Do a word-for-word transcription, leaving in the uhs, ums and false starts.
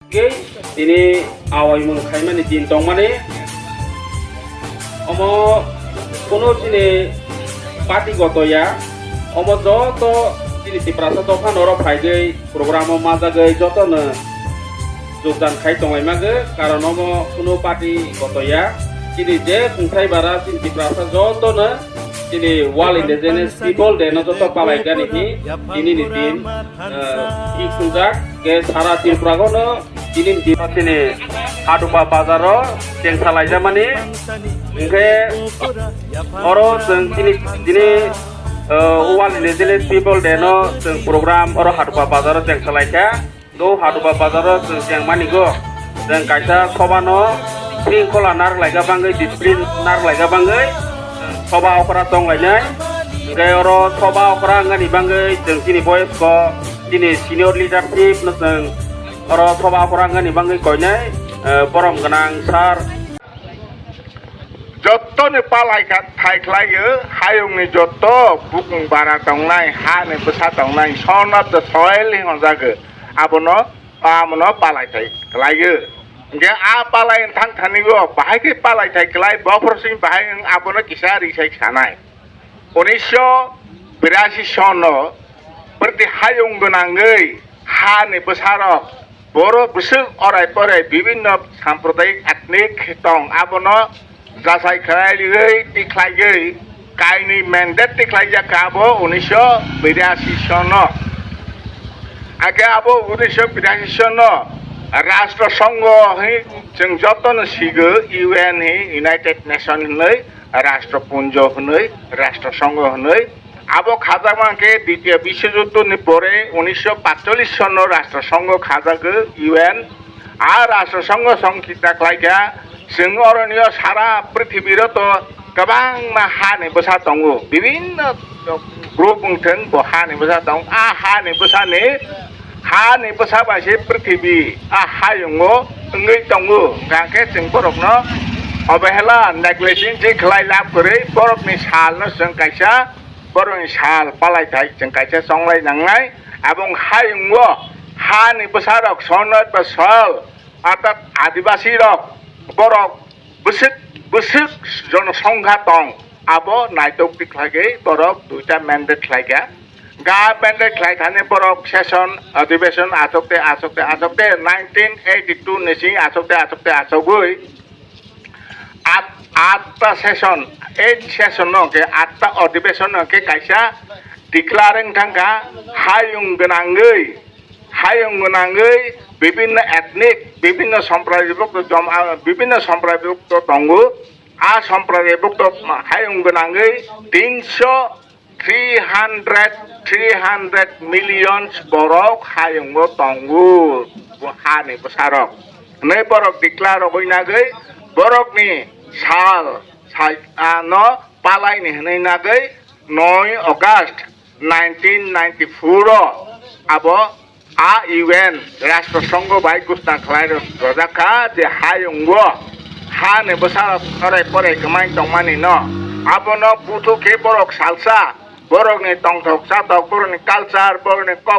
Tei tini awaimung khaimani din tongmani. Omo kunu chini party goto ya. Omo joto chini Tiprasa dophano oro phaigwi program o majagwi jotono jogdan khai tonglaimagwi, karon omo kunu party goto ya. Chini je khungthai bara chini Tiprasa jotono chini World Indigenous People Day no joto palai gani hi tini ni din, eh, ik sungjak ke sara Tripura gono tini ni din chini Hadupa bazar o cheng salaijamani. Hingke oro chwng chini, chini, eh, World Indigenous People Day no chwng program oro Hadupa bazar o cheng salaikha. Do Hadupa bazar o chwng chengmani go. Chwng kaisa soba no shringkhola narwk laika bangwi, discipline narwk laika bangwi soba okra tonglainai. Hingke oro soba okra wngani bangwi chwng chini boys ko, chini senior leadership no chwng oro soba okra wngani bangwi koinai, eh, borom gwnang sir. Jottoni palai kha-, thai khlaio, hayungni jotto bukung bara tongnai, hani bwsa tongnai, son of the soil hinwi hwnjago. Abono, abono palai thai khlaio. Hingke a palai thang thanigo, bahai khe palai thai khlai, bophor sing bahai wng abono kisa risai sanai. Unisho birasi sono, priti hayung gwnangwi, hani bwsarok, Boro bwswk orai porai bibinno sampradayik etnik tong, abono jachai khlaiwi tikhlaiwi kainwi mandate tikhlaijak kha abo unisho birasi sono. Ake abo unisho birasi sono Rashtra Songho hi chwng jotono sigo U N hi United Nation hinwi Rashtra Punjo hinwi Rashtra Songho hinwi Abo khajakma khe Ditiya Biswajuddo ni pore unisho patchollish sono Rashtra Songho khajago U N. A Rashtra Songho song chita khlaikha, chwng oronio sara prithibiro to kwbangma hani bwsa tongo, bibinno group wngthwng bo hani bwsa tongo. A hani bwsani, hani bwsa bai se prithibi a hayungo wngwi tongo. Hwnkhe chwng borokno obehela, negligence khlai lab kwrwi borokni salno chwng kaisa Borokni sal palai thai chwng kaisa chonglai nangnai. Abong hayungo hani bwsarok sonot ba sol, artat adibasi rok, borok bwswk bwswk jonosongkha tong, abo naitok tikhlaiwi borok duita mandate khlaikha. Ga mandate khlai thani borok session, adhibeshon achokte achokte achokte nineteen eighty two ni simi achokte achokte achogwi At-, atta session, eight session no hwnkhe, atta adhibeshon no hwnkhe kaisa declare wng thangkha, hayung gwnangwi, hayung gwnangwi bibinno ethnic, bibinno sompradayibukto jom-, ah, bibinno sompradayibukto tongo. A sompradayibukto hayung gwnangwi tinso three hundred, three hundred millions borok hayungo tongo, bo hani bwsarok. Hwnwi borok declare rogwi nagwi borokni sal, sal, ano palaini hwnwi nagwi noi August nineteen ninety-four o abo A U N Rashtra Songho bai gusna khlai rw-, rwjak kha je hayungo hani bwsa orai porai kwmai tongmani no. Abono buthu khe borok salsa, borokni tongthok chatok, borokni culture, borokni kok